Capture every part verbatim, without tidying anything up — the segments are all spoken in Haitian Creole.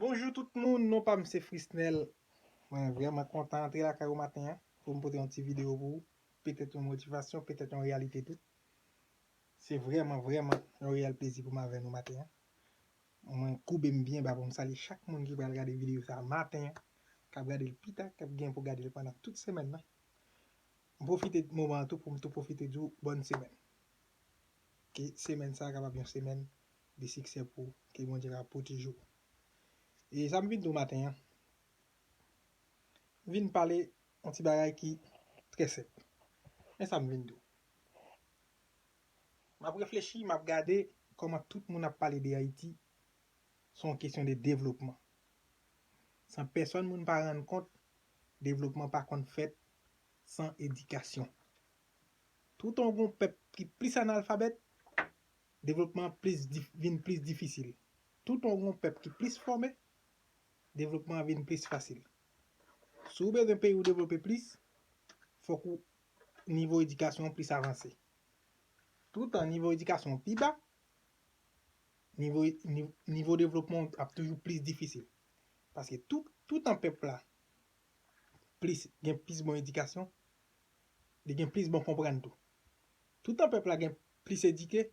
Bonjou tout moun, non pa m se Frisnel. Mwen vrèman kontan antre lakay ou maten an pou m pote yon ti videyo pou ou. Petèt yon motivasyon, petèt yon reyalite tou. Se vrèman, vrèman yon reyèl plezi pou m avè nou maten an. Mwen koube m byen ba pou m salye chak moun ki pral gade videyo sa a maten an, k ap gade l pita, k ap gen pou gade l pandan tout semèn nan. M pwofite moman an tou pou m tou pwofite di w bòn semèn. Ke semèn sa a kapab yon semèn de siksè pou ou, ke Bondye kapab pwoteje w. E sa m vin di w maten an, m vin pale yon ti bagay ki trè senp. Men sa m vin di w. M ap reflechi, m ap gade kòman tout moun ap pale de Ayiti, se yon kesyon de devlopman. San pèsòn moun pa rann kont, devlopman pa konn fèt san edikasyon. Toutan w gen yon pèp ki plis analfabèt, devlopman an plis dif- vin plis difisil. Toutan w gen yon pèp ki plis fòme, devlopman an vin plis fasil. Si w bezwen peyi w devlope plis, fòk ou nivo edikasyon an plis avanse. Toutan nivo edikasyon an pi ba, nivo, nivo, nivo devlopman an ap toujou plis difisil. Paske tout, toutan pèp la plis gen plis bon edikasyon, li gen plis bon konprann tou. Toutan pèp la gen plis edike,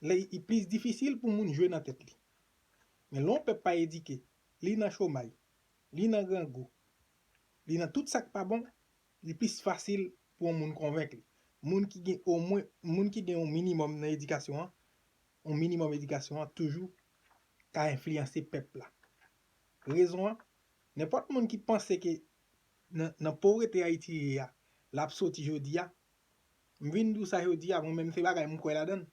li plis difisil pou moun jwe nan tèt li. Men lè yon pèp pa edike, li nan chomay, li nan grangou, li nan tout sa k pa bon, li plis fasil pou yon moun konvenk li. Moun ki gen omwen, moun ki gen yon minimòm nan edikasyon an, yon minimòm edikasyon an toujou ka enfliyanse pèp la. Rezon an, nenpòt moun ki panse ke nan, nan povrete Ayiti ye a, l ap soti jodi a, m vin di w sa jodi a, mwen menm se bagay m kwè ladan l.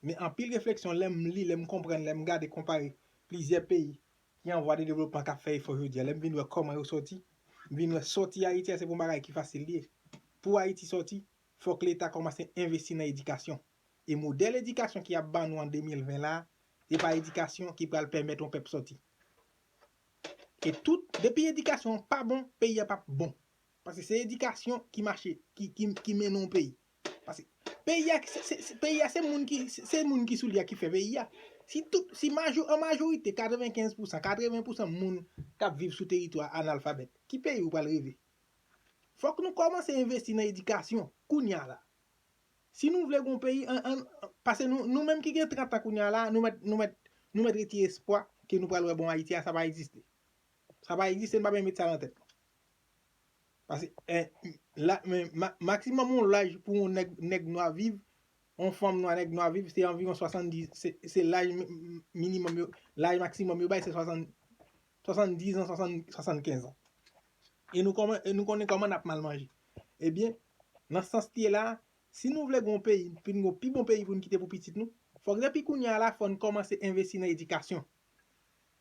Men anpil refleksyon, lè m li, lè m konprann, lè m gade konpare plizyè peyi ki an vwa de devlopman k ap fè efò jodi a, lè m vin wè kòman yo sòti, m vin wè sòti Ayiti a se pa yon bagay ki fasil li ye. Pou Ayiti sòti, fòk Leta kòmanse envesti nan edikasyon. E modèl edikasyon ki ap ban nou an de mil ven la, se pa edikasyon ki pral pèmèt yon pèp sòti. E tout, depi edikasyon an pa bon, peyi a p ap bon. Paske se edikasyon ki mache, ki, ki, ki mennen yon peyi. Paske peyi a, se, se, se, peyi a, se moun ki, se, se moun ki sou li a ki fè peyi a. Si tout, si majo, an majorite, katrevenkenz pousan, katreven pousan moun k ap viv sou teritwa a analfabèt, ki peyi ou pral rive? Fòk nou kòmanse envesti nan edikasyon kounya la. Si nou vle gen yon peyi, an, an, paske nou, nou menm ki gen trant an kounya la, nou mèt, nou mèt, nou mèt retire espwa ke nou pral wè bon Ayiti a, sa pa egziste. Sa pa egziste, n pa menm met sa nan tèt nou. Paske, eh, la, men, ma, maksimòm yon laj pou yon nèg, nèg nwa viv, yon fanm nwa, nèg nwa viv, se anviwon swasanndiz, se, se laj mi- mi- minimòm yo, laj maksimòm yo bay, se swasanndiz an, swasannkenz an. E nou, kòman, e nou konnen kòman n ap mal manje. Ebyen, nan sans li ye la, si nou vle gen yon peyi, pou n gen yon pi bon peyi pou n kite pou pitit nou, fòk depi kounye a la, fò n kòmanse envesti nan edikasyon.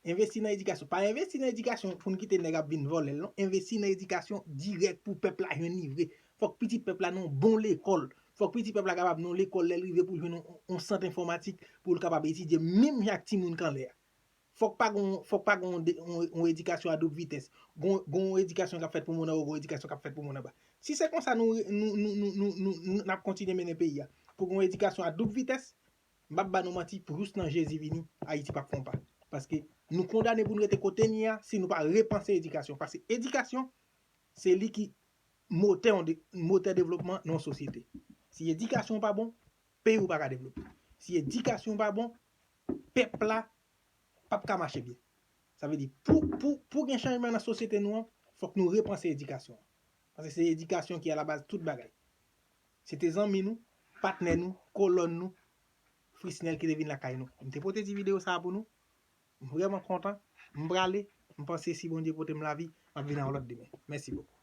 Envesti nan edikasyon. Pa envesti nan edikasyon pou n kite nèg ap vin vòlè l, non. Envesti nan edikasyon dirèk pou pèp la jwenn li vre. Fòk pitit pèp la nan yon bon lekòl. Fòk pitit pèp la kapab nan yon lekòl lè l rive pou l jwenn yon, yon sant enfòmatik pou l kapab etidye menm jan ak timoun k anlè a. Fòk pa gon, fòk pa gon de- on, on edikasyon a doub vitès. Gon, gon edikasyon k ap fèt pou moun anwo, gon edikasyon k ap fèt pou moun anba. Si se konsa nou, nou, nou, nou, nou, nou, nou, n ap kontinye mennen peyi a, pou gon edikasyon a doub vitès, m p ap ba nou manti, pou jous nan Jezi vini, Ayiti p ap fè yon pa. Paske nou kondane pou n rete kote n ye a si nou pa repanse edikasyon. Paske edikasyon, se li ki motè, yon de- motè devlopman nan yon sosyete. Si edikasyon pa bon, peyi w pa ka devlope. Si edikasyon pa bon, pèp la p ap ka mache byen. Sa vle di, pou, pou, pou gen chanjman nan sosyete nou an, fòk nou repanse edikasyon an. Paske se edikasyon ki alabaz tout bagay. Se te zanmi nou, patnè nou, kolòn nou, Frisnel ki te vin lakay nou. M te pote ti videyo sa a pou nou. M vrèman kontan. M prale. M panse si Bondye pote m lavi, m ap vin a yon lòt demen. Mèsi bokou.